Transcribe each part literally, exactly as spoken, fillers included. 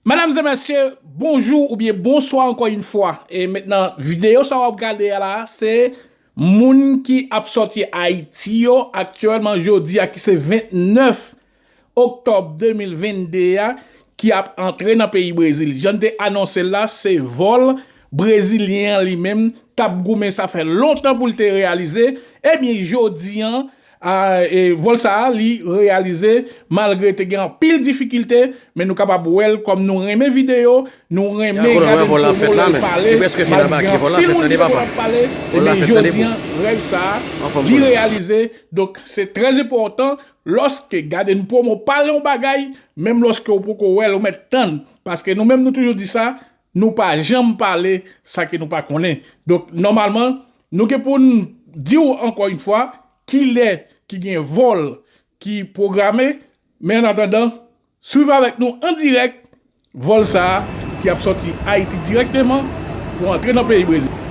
Medam e mesye, bonjou oubyen bonswa ankò yon fwa. E mentnan, videyo sa w ap gade a la, se moun ki ap sòti Ayiti yo aktyèlman jodi a ki se vennèf oktòb de mil vennde a ki ap antre nan peyi Brezil. Jan n te anonse l la, se vòl brezilyen an li menm t ap goumen sa fè lontan pou l te reyalize. Ebyen, jodi an, a, e, vòl sa a, li reyalize malgre te gen anpil difikilte, men nou kapab wè l kòm nou renmen videyo, nou renmen gade l pwomo lè l pale, malgre gen anpil moun ki poko t ap pale, ebyen, jodi an, rèv sa a, li reyalize. Donk, se trè enpòtan, lòske gade n pwomo pale yon bagay, menm lòske w poko wè l, ou mèt tann, paske nou menm nou toujou di sa, nou pa janm pale sa ke nou pa konnen. Donk, nòmalman, nou gen pou n di w ankò yon fwa, kilè ki gen vòl ki pwograme, men an atandan, swiv avèk nou an dirèk vòl sa a ki ap sòti Ayiti dirèkteman pou antre nan peyi Brezil.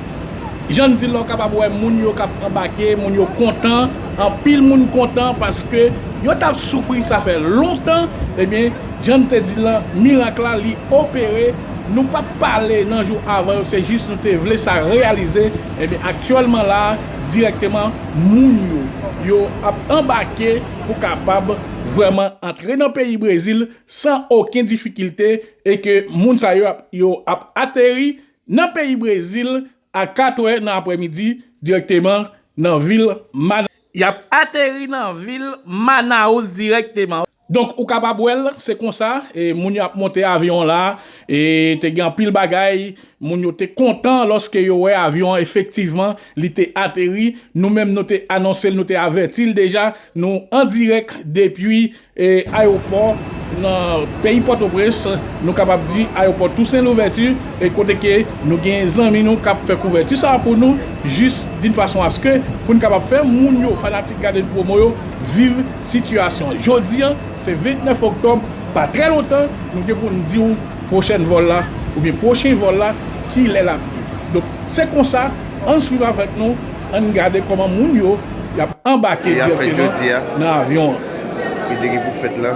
Jan n di l la, w kapab wè moun yo k ap anbake, moun yo kontan, anpil moun kontan paske yo t ap soufri sa fè lontan. Ebyen, jan n te di l la, mirak la, li opere. Nou pa t pale nan jou avan yo, se jis nou te vle sa reyalize. Ebyen, aktyèlman la, dirèkteman, moun yo, yo ap anbake pou kapab vrèman antre nan peyi Brezil san okenn difikilte e ke moun sa yo ap, yo ap ateri nan peyi Brezil a kat è nan aprèmidi dirèkteman nan vil Mana-, y ap ateri nan vil Manaus dirèkteman. Donk, ou kapab wè l, se konsa, e, moun yo ap monte avyon la, e, te gen anpil bagay, moun yo te kontan lòske yo wè avyon an efektivman, li te ateri. Nou menm, nou te anonse l, nou te avèti l deja, nou an dirèk depi e, ayewopò nan peyi Pòtoprens, nou kapab di ayewopò Tousen Louvèti, e kote ke nou gen zanmi nou k ap fè kouvèti sa a pou nou, jis d'une façon à ce que pou n kapab fè moun yo, fanatik Gade n Pwomo yo, viv sitiyasyon an. Jodi an, se vennèf oktòb, pa trè lontan, nou gen pou n di w pwochèn vòl la, oubyen pwochen vòl la, kilè l ap ye. Donk, se konsa, ann swiv avèk nou, ann gade kòman moun yo, y ap anbake dirèkteman nan avyon an. Li te gen pou fèt la.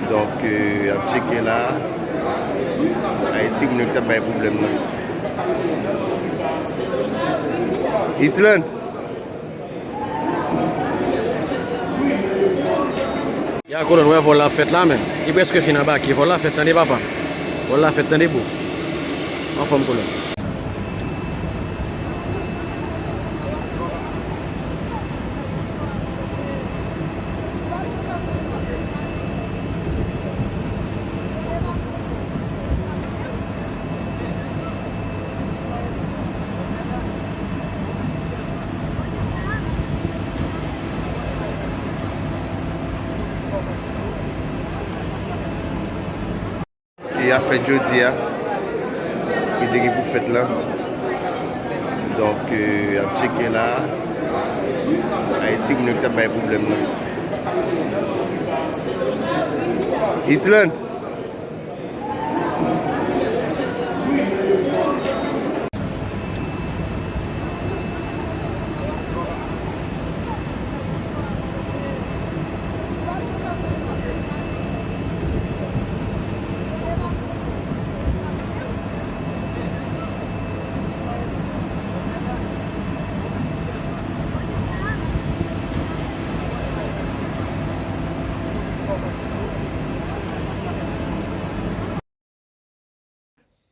Donk, euh, y ap tcheke la. Ayiti, moun yo ki t ap bay pwoblèm nan. Island. Ya, kolonn, wè vòl la ap fèt la, men. Li prèske fin anbake. Vòl la fèt, tande, papa. Vòl la fèt, tande, bro. Anfòm, kolonn. E ap fèt jodi a. Li te gen pou fèt la. Donk, euh, y ap tcheke la. Ayiti, moun yo ki t ap bay pwoblèm nan. Island.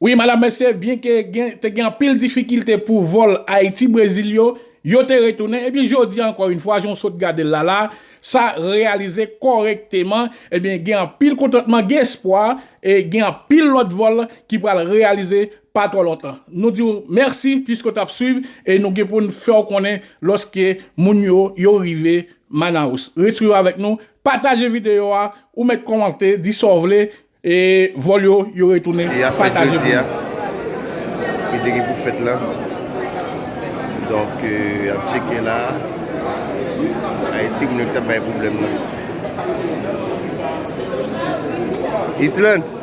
Wi, madam, mesye, byenke gen, te gen anpil difikilte pou vòl Ayiti-Brezil yo, yo te retounen. Ebyen, jodi a, ankò yon fwa, jan w sot gade l la, la, sa reyalize kòrèkteman. Ebyen, gen anpil kontantman, gen espwa, e gen anpil lòt vòl ki pral reyalize pa twò lontan. Nou di w mèsi piske w t ap swiv, e nou gen pou n fè w konnen lòske moun yo, yo rive Manaus. Ret swiv avèk nou, pataje videyo a, ou mèt kòmante, di sa w vle, e vòl yo, yo retounen. E ap fèt pataje jodi pou a. Nou. Li te gen pou fèt la. Donk, euh, y ap tcheke la. Ayiti, moun yo ki t ap bay pwoblèm nan. Island.